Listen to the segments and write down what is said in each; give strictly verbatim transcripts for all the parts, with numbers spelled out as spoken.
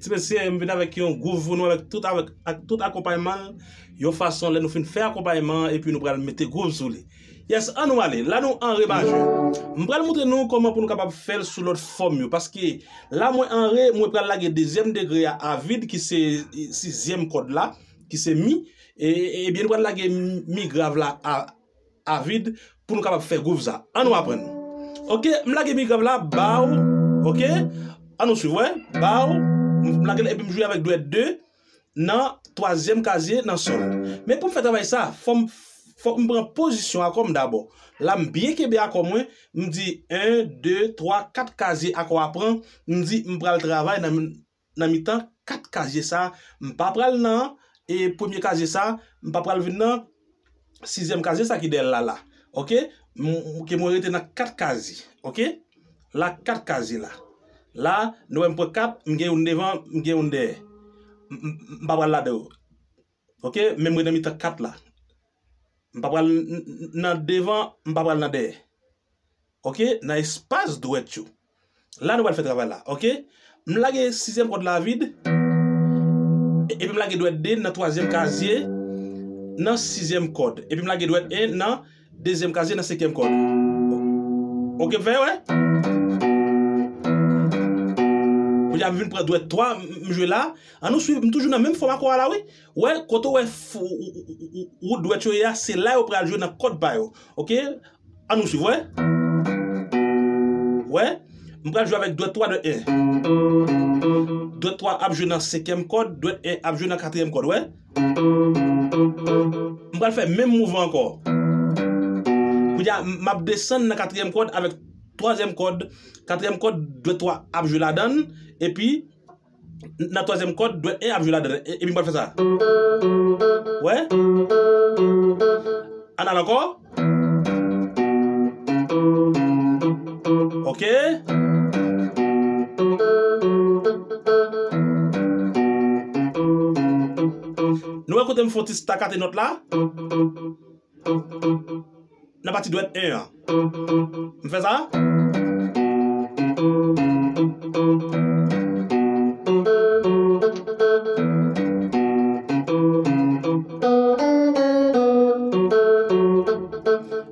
Ti mesye, m vin avèk yon gwouv pou nou avèk tout, avèk, ak tout akonpayman l, yon fason lè nou fin fè akonpayman an, epi nou pral mete gwouv sou li. Yes, ann nou ale. La nou an re majè. M pral montre nou kòman pou nou kapab fè l sou lòt fòm yo. Paske la mwen an re, mwen pral lage dezyèm degre a, a vid, ki se sizyèm kòd la, ki se mi. E, e, ebyen, nou pral lage mi grav la a, a vid pou nou kapab fè gwouv sa. Ann nou aprann. Oke, m lage mi grav la, baw. Oke? Ann nou swiv, wè. Baw. M lage l epi m jwe avèk dwèt de nan twazyèm kazye nan sòl. Men pou m fè travay sa, fò m, fòk m pran pozisyon akò m dabò. La, m byen kenbe akò mwen, m di en, de, twa, kat kazye akò a pran, m di m pral travay nan, nan mitan kat kazye sa, m pa pral nan, e premye kazye sa, m pa pral vin nan sizyèm kazye sa ki dèyè l la, la. Oke? M, m, ke mwen rete nan kat kazye. Oke? La, kat kazye la. La, nou wè m pran kat, m gen youn devan, m gen youn dèyè. M, m, m pa pral ladan yo. Oke? Men mwen nan mitan kat la. M pa pral n, n, nan devan, m pa pral nan dèyè. Oke? Nan espas dwèt yo. La, nou pral fè travay la. Oke? M lage sizyèm kòd la vid. E, epi m lage dwèt de nan twazyèm kazye nan sizyèm kòd. Epi m lage dwèt en nan dezyèm kazye nan senkyèm kòd. Oke, m fè, wè? Kounye a, m vin pran dwèt twa, m, m jwe la. Ann nou swiv, m toujou nan menm fòm akò a la, wi. Wè, kote w wè f, w, w, w, w, wout dwèt yo ye a, se la yo pral jwe nan kòd pa yo. Oke? Ann nou swiv, wè. Wè, m pral jwe avèk dwèt twa, dwèt en. Dwèt twa ap jwe nan senkyèm kòd, dwèt en ap jwe nan katriyèm kòd, wè. M pral fè menm mouvman ankò. Kounye a, m ap desann nan katriyèm kòd avèk twazyèm kòd. Katriyèm kòd, dwèt twa ap jwe ladan l, epi nan twazyèm kòd, dwèt en ap jwe ladan l. E, epi m pral fè sa. Wè? Ann al ankò. Oke. Nou wè kote m fè yon ti stakate nòt la? Nan pati dwèt en an. M fè sa?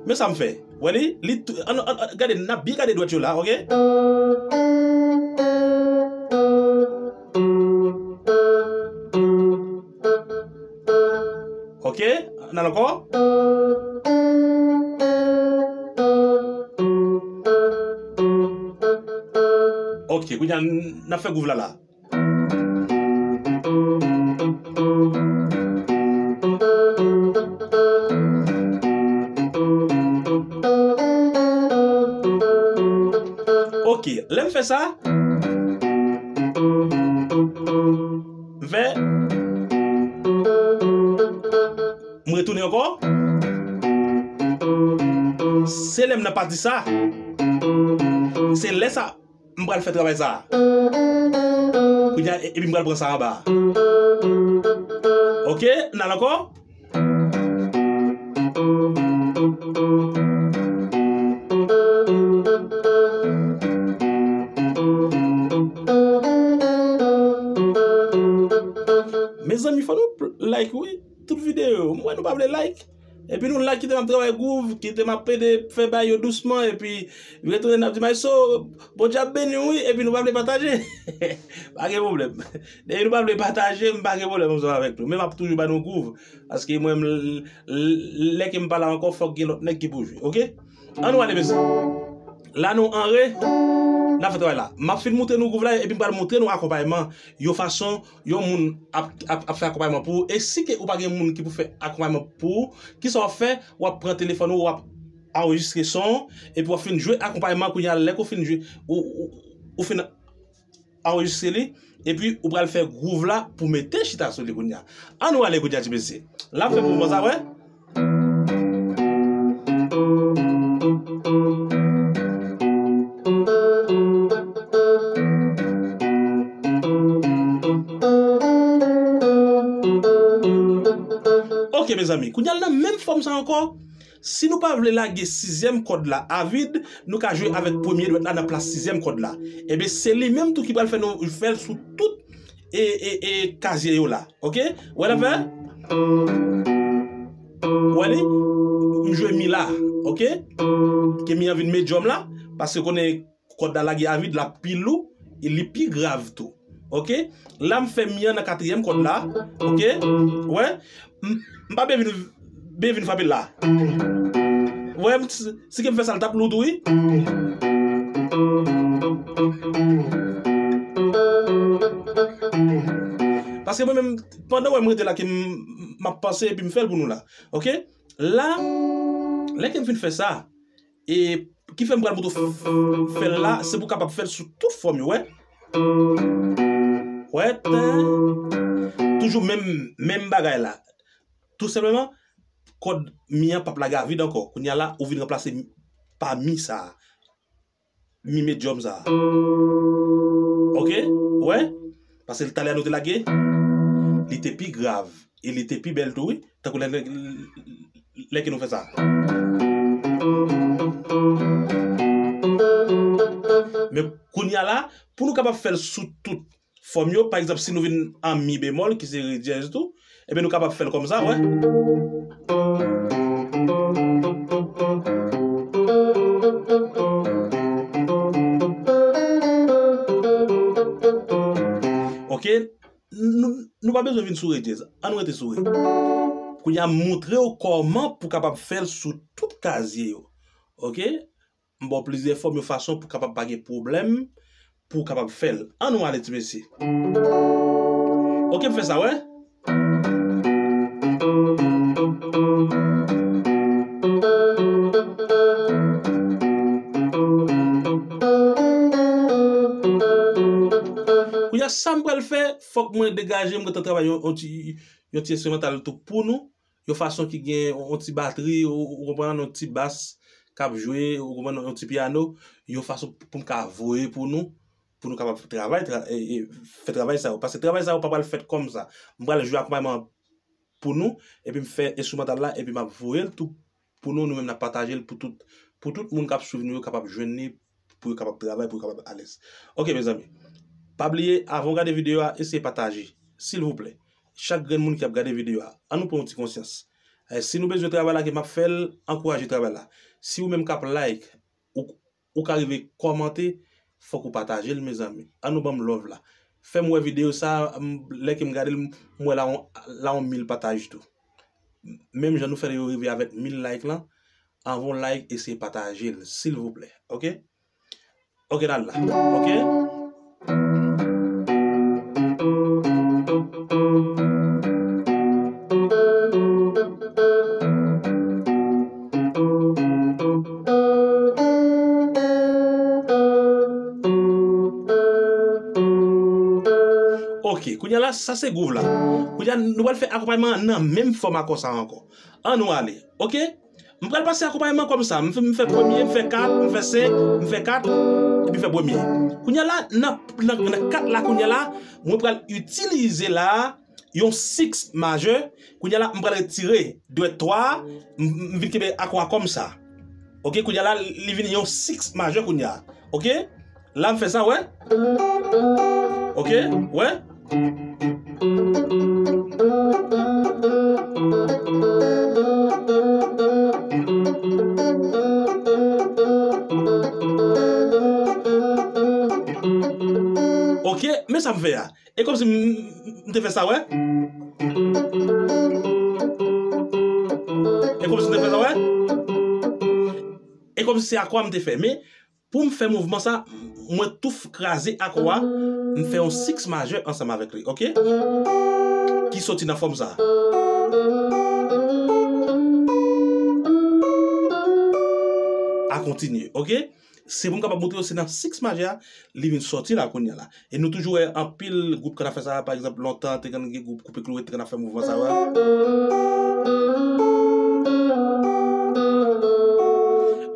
Men sa m fè. Wè li? Li tou, ann, ann, ann, gade, n ap byen gade dwèt yo la, oke? Oke, n al ankò. Oke, kounye a, n ap fè gwouv la, la. Oke, lè m fè sa, m fè, m retounen ankò. Se lè m nan pati sa, se lè sa, m pral fè travay sa. Kounye a, e, epi m pral pran sa anba. Oke, n al ankò. Mezanmi, fò nou pl, like, wi. Tout videyo. M wè nou pa vle like. Epi nou like, kite m ap travay gwouv, kite m ap pede fè bagay yo dousman, epi retounen n ap di, "Maestro, Bondye ap beni w, wi," epi nou pa vle pataje. Pa gen pwoblèm. Depi nou pa vle pataje, m pa gen pwoblèm ansanm avèk nou. Men m ap toujou ba nou gwouv. Paske mwen, m, l, l, lè ke m pa la ankò, fòk gen lòt nèg ki pou jwe. Oke? Ann nou ale, mesye. La nou an re, n ap fè travay la. M ap fin montre nou gwouv la, epi m pral montre nou akonpayman. Yon fason, yon moun ap, ap, ap fè akonpayman pou ou. E si ke ou pa gen moun ki pou fè akonpayman pou ou, kisa w ap fè? W ap pran telefòn ou, w ap anrejistre son, epi w ap fin jwe akonpayman kounye a, lè ke w fin jwe, ou, ou, ou fin anrejistre li, epi ou pral fè gwouv la pou mete chita sou li kounye a. Ann nou ale kounye a, ti mesye. L ap fè mouvman sa, wè. Ok, mezanmi, kounye a l nan menm fòm sa ankò. Si nou pa vle lage sizyèm kòd la a vid, nou ka jwe avèk premye dwèt la nan plas sizyèm kòd la. Ebyen, se li menm tou ki pral fè nou fè l sou tout e, e, e kazye yo la. Oke? Wè l ap fè? Wè li? M jwe mi la. Oke? Ke mi an vin medyòm la. Paske konnen kòd la lage a vid, l ap pi lou, e li pi grav tou. Oke? La m fè mi an nan katriyèm kòd la. Oke? Wè? M, m pa byen vin, byen vin frape l la. Wè, m, si, si ke m fè sa, l t ap lou tou, wi. Paske mwen menm, pandan w wè m rete la, ke m, m ap panse epi m fè l pou nou la. Oke? La, lè ke m fin fè sa, e ki fè m pral moutre w f-, f-, fè l la, se pou w kapab fè l sou tout fòm yo, wè. Wè, tè. Toujou menm, menm bagay la. Tou senpleman, kòd mi an p ap lage a vid ankò. Kounye a la, ou vin ranplase mi, pa mi sa a. Mi medyòm sa a. Oke? Wè? Paske talè a nou te lage, li te pi grav. E li te pi bèl tou, wi. Tankou lè, lè, lè ke nou fè sa. Men kounye a la, pou nou kapab fè l sou tout fòm yo, pa egzanp, si nou vin an mi bemòl, ki se re dyèz tou, ebyen nou kapab fè l kòm sa, wè. Oke? Nou, nou pa bezwen vin sou re dyèz. Ann rete sou re. Kounye a, m montre w kòman pou w kapab fè l sou tout kazye yo. Oke? M ba w plizyè fòm, yon fason pou w kapab pa gen pwoblèm, pou w kapab fè l. Ann nou ale, ti mesye. Oke, m fè sa, wè. Kounye a, sa m pral fè, fòk mwen degaje m, mwen gentan travay yon, yon ti, yon ti enstrimantal tou pou nou, yon fason ki gen yon, yon ti batri, ou, ou konprann, yon ti bas k ap jwe, ou konprann, yon ti pyano, yon fason pou m ka voye pou nou, pou nou kapab travay, tra-, e, e, fè travay sa yo. Paske travay sa yo pa pral fèt kòm sa. M pral jwe akonpayman an pou nou, epi m fè enstrimantal la, epi m ap voye l tou pou nou, nou menm n ap pataje l pou tout, pou tout moun k ap swiv nou yo kapab jwenn li, pou yo kapab travay, pou yo kapab alèz. Oke, mezanmi. Pa bliye, avan w gade videyo a, eseye pataje, silvouplè. Chak grenn moun ki ap gade videyo a, ann nou pran yon ti konsyans. Eh, si nou bezwen travay la, ke m ap fè l, ankouraje travay la. Si ou menm k ap like, ou, ou ka rive kòmante, fòk ou pataje l, mezanmi. Ann nou ban m love la. Fè m wè videyo sa, m, lè ke m gade l, m wè la yon, la yon mil pataj tou. Menm jan nou fè yo rive avèk mil like lan, avan w like, eseye pataje l, silvouplè. Oke? Oke, n al la. Oke? Oke, kounye a la, sa se gwouv la. Kounye a, nou pral fè akonpayman an nan menm fòm akò sa a ankò. Ann nou ale. Oke? M pral pase akonpayman kòm sa. M fè, m fè premye, m fè kat, m fè senk, m fè kat, epi fè premye. Kounye a la, nan, nan, nan kat la, kounye a la, mwen pral itilize la yon six majè. Kounye a la, m pral retire dwèt twa a, m, m vin kenbe akò a kòm sa. Oke, kounye a la, li vin yon six majè kounye a. Oke? La m fè sa, wè. Oke, wè. Oke, men sa m fè a. E kòmsi m, m, m te fè sa, wè. E kòmsi m te fè sa, wè. E kòmsi se akò a m te fè. Men, pou m fè mouvman sa, mwen tou f-, kraze akò a, m fè yon six majè ansanm avèk li, oke? Ki soti nan fòm sa. A kontinye, oke? Se pou m kapab montre yo, se nan six majè a, li vin sòti la kounye a la. E nou toujou wè anpil gwoup kannafè sa, pa egzanp, lontan, te konn gen gwoup Koupe Kloure, te konn ap fè mouvman sa yo.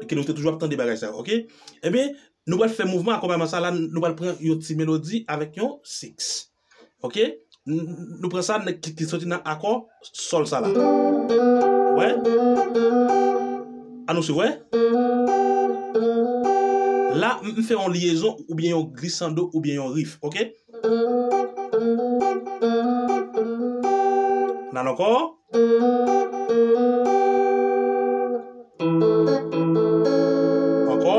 Ke nou te toujou ap tande bagay sa yo, oke? Ebyen, nou pral fè mouvman akonpayman sa la, nou pral pran yon ti melodi avèk yon six. Oke? N-, n-, nou pran sa n-, ki, ki soti nan akò sòl sa la. Wè? Ann nou swiv, wè? La, m, m fè yon lyezon oubyen yon glissando oubyen yon riff, oke? N al ankò. Ankò.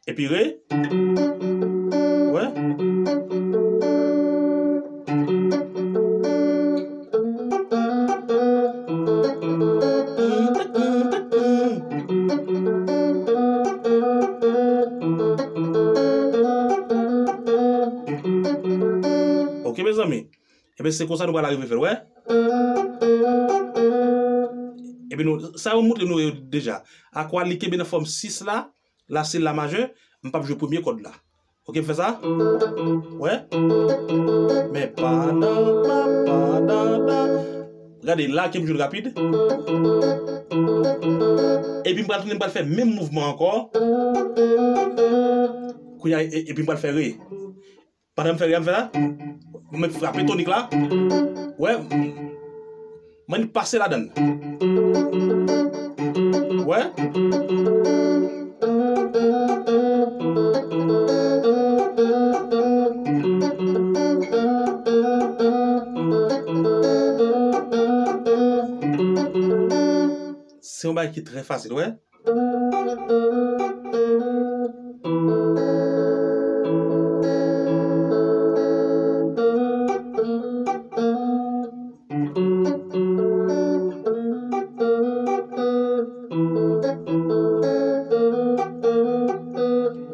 Epi re. Wè. Ok, mezanmi. Ebyen, se konsa nou pral rive fè l, wè. Ebyen, nou, sa yo montre nou yo deja. Akwa, li kenbe nan fòm sis la, la se la majè, m p ap jwe premye kòd la. Ok, m fè sa? Wè. Men pa nan, pa, pa nan, nan. Gade, la ke m jwe l rapid. Epi m pral tounen, m pral fè menm mouvman ankò. Kounye a, e- epi m pral fè re. Pandan m fè re a, m fè la, mwen frape tonik la. Wè. Mwen pase ladan l. Wè. Se yon bagay ki trè fasil, wè.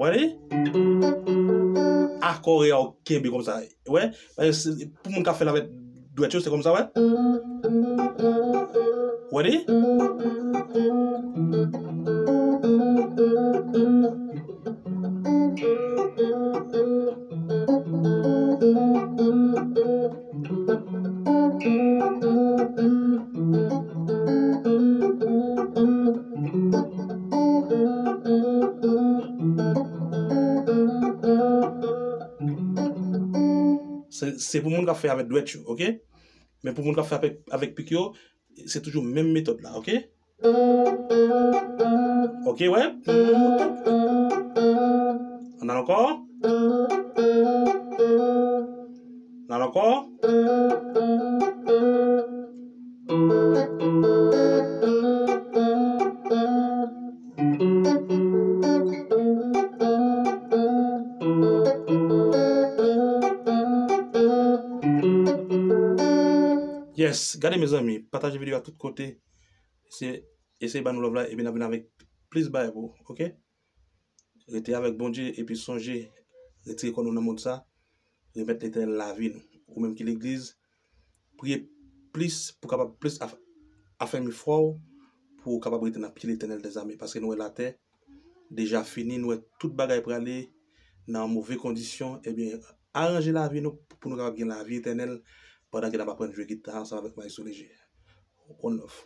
Wè li? Akò re a w kenbe konsa. Wè? Paske se- pou moun k ap fè l avèk dwèt yo, se konsa, wè. Wè li? Se, se pou moun k ap fè avèk dwèt yo, ok? Men pou moun k ap fè avèk, avèk pik yo, se toujou menm metòd la, ok? Ok, wè. Ann al ankò. Ann al ankò. Yes, gade mezanmi, pataje videyo a tout kote. Eseye, eseye ba nou love la, epi n ap vin avèk plis bagay pou ou, ok? Rete avèk Bondye, epi sonje, retire kò nou nan mond sa, remèt Letènèl lavi nou. Ou menm ki legliz, priye plis pou kapab plis af- afèmi fwa w, pou w kapab rete nan pye Letènèl dèzame, paske nou wè latè deja fini, nou wè tout bagay prale nan move kondisyon, ebyen, aranje lavi nou pou nou kapab gen lavi etènèl pandan ke n ap aprann jwe gita ansanm avèk Maestro Léger. One love.